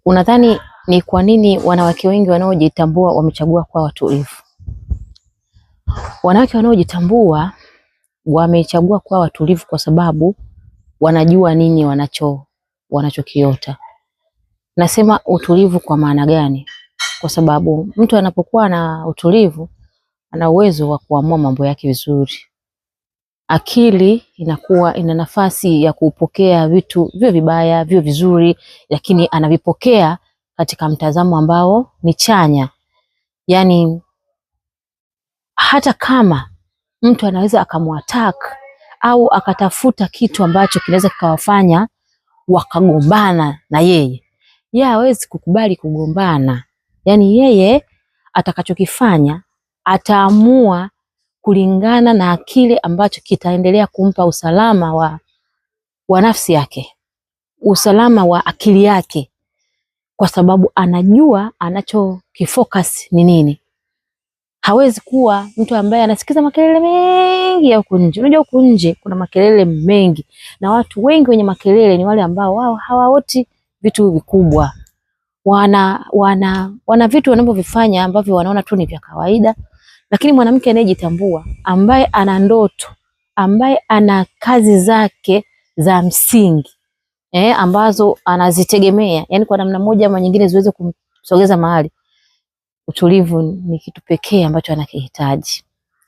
Unadhani ni kwa nini wanawake wengi wanaojitambua wamechagua kuwa watulivu? Wanawake wanaojitambua wamechagua kuwa watulivu kwa sababu wanajua nini wanachokiota. Nasema utulivu kwa maana gani? Kwa sababu mtu anapokuwa na utulivu ana uwezo wa kuamua mambo yake vizuri. Akili inakuwa ina nafasi ya kupokea vitu vyo vibaya, vyo vizuri, lakini anavipokea katika mtazamo ambao ni chanya. Yaani hata kama mtu anaweza akamwattack au akatafuta kitu ambacho kinaweza kikawafanya wakagombana na yeye, yeye hawezi kukubali kugombana. Yaani yeye atakachokifanya ataamua kulingana na kile ambacho kitaendelea kumpa usalama wa nafsi yake, usalama wa akili yake, kwa sababu anajua anachokifocus ni nini. Hawezi kuwa mtu ambaye anasikiza makelele mengi ya huku nje. Unajua huku nje kuna makelele mengi, na watu wengi wenye makelele ni wale ambao wao hawaoti vitu vikubwa. Wana vitu wanavyovifanya ambavyo wanaona tu ni vya kawaida. Lakini mwanamke anayejitambua, ambaye ana ndoto, ambaye ana kazi zake za msingi ambazo anazitegemea, yani kwa namna moja ama nyingine ziweze kumsogeza mahali, utulivu ni kitu pekee ambacho anakihitaji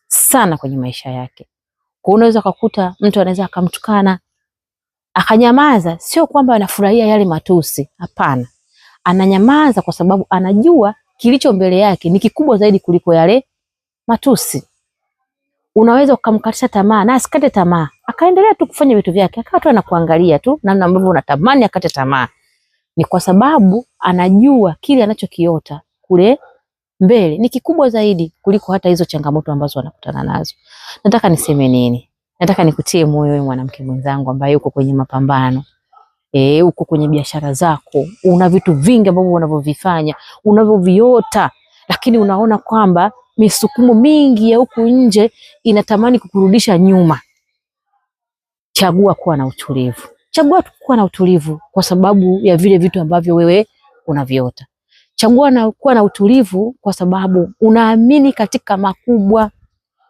sana kwenye maisha yake. Kwa unaweza kukuta mtu anaweza akamtukana akanyamaza, sio kwamba anafurahia yale matusi, hapana. Ananyamaza kwa sababu anajua kilicho mbele yake ni kikubwa zaidi kuliko yale matusi. Unaweza ukamkatisha tamaa na asikate tamaa, akaendelea tu kufanya vitu vyake, akawa tu anakuangalia tu namna ambavyo unatamani akate tamaa. Ni kwa sababu anajua kile anachokiota kule mbele ni kikubwa zaidi kuliko hata hizo changamoto ambazo wanakutana nazo. Nataka niseme nini? Nataka nikutie moyo wewe mwanamke mwenzangu ambaye uko kwenye mapambano. Uko kwenye biashara zako, una vitu vingi ambavyo unavyovifanya, unavyoviota, lakini unaona kwamba misukumo mingi ya huku nje inatamani kukurudisha nyuma. Chagua kuwa na utulivu. Chagua kuwa na utulivu kwa sababu ya vile vitu ambavyo wewe unaviota. Chagua na kuwa na utulivu kwa sababu unaamini katika makubwa.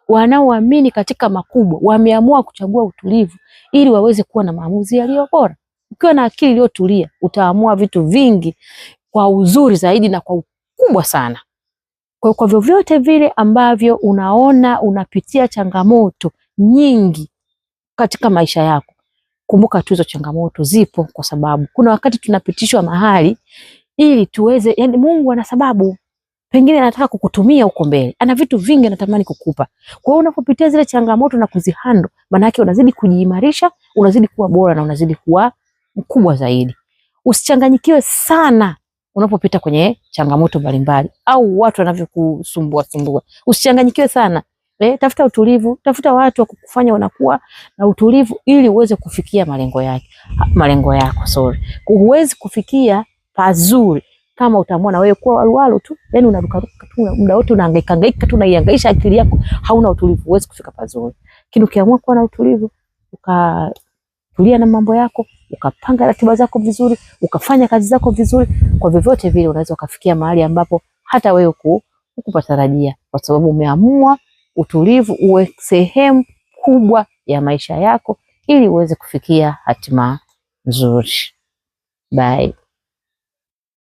Wanaoamini katika makubwa wameamua kuchagua utulivu ili waweze kuwa na maamuzi yaliyo bora. Ukiwa na akili iliyotulia utaamua vitu vingi kwa uzuri zaidi na kwa ukubwa sana. Kwa vyovyote vile ambavyo unaona unapitia changamoto nyingi katika maisha yako, kumbuka tu hizo changamoto zipo kwa sababu kuna wakati tunapitishwa mahali ili tuweze, yani Mungu ana sababu, pengine anataka kukutumia huko mbele, ana vitu vingi anatamani kukupa. Kwa hiyo unapopitia zile changamoto na kuzihando, maana yake unazidi kujiimarisha, unazidi kuwa bora na unazidi kuwa mkubwa zaidi. Usichanganyikiwe sana unapopita kwenye changamoto mbalimbali au watu wanavyokusumbua sumbua. Usichanganyikiwe sana. Tafuta utulivu, tafuta watu wa kukufanya unakuwa na utulivu ili uweze kufikia malengo yake, malengo yako, sorry. Huwezi kufikia pazuri kama utaamua na wewe kuwa waluwalu tu, yani unarukaruka tu muda wote, unahangaika hangaika tu, unaihangaisha akili yako, hauna utulivu, huwezi kufika pazuri. Lakini ukiamua kuwa na utulivu, ukatulia na mambo yako, ukapanga ratiba zako vizuri, ukafanya kazi zako vizuri, kwa vyovyote vile unaweza ukafikia mahali ambapo hata wewe hukupatarajia, kwa sababu umeamua utulivu uwe sehemu kubwa ya maisha yako ili uweze kufikia hatima nzuri. Bye.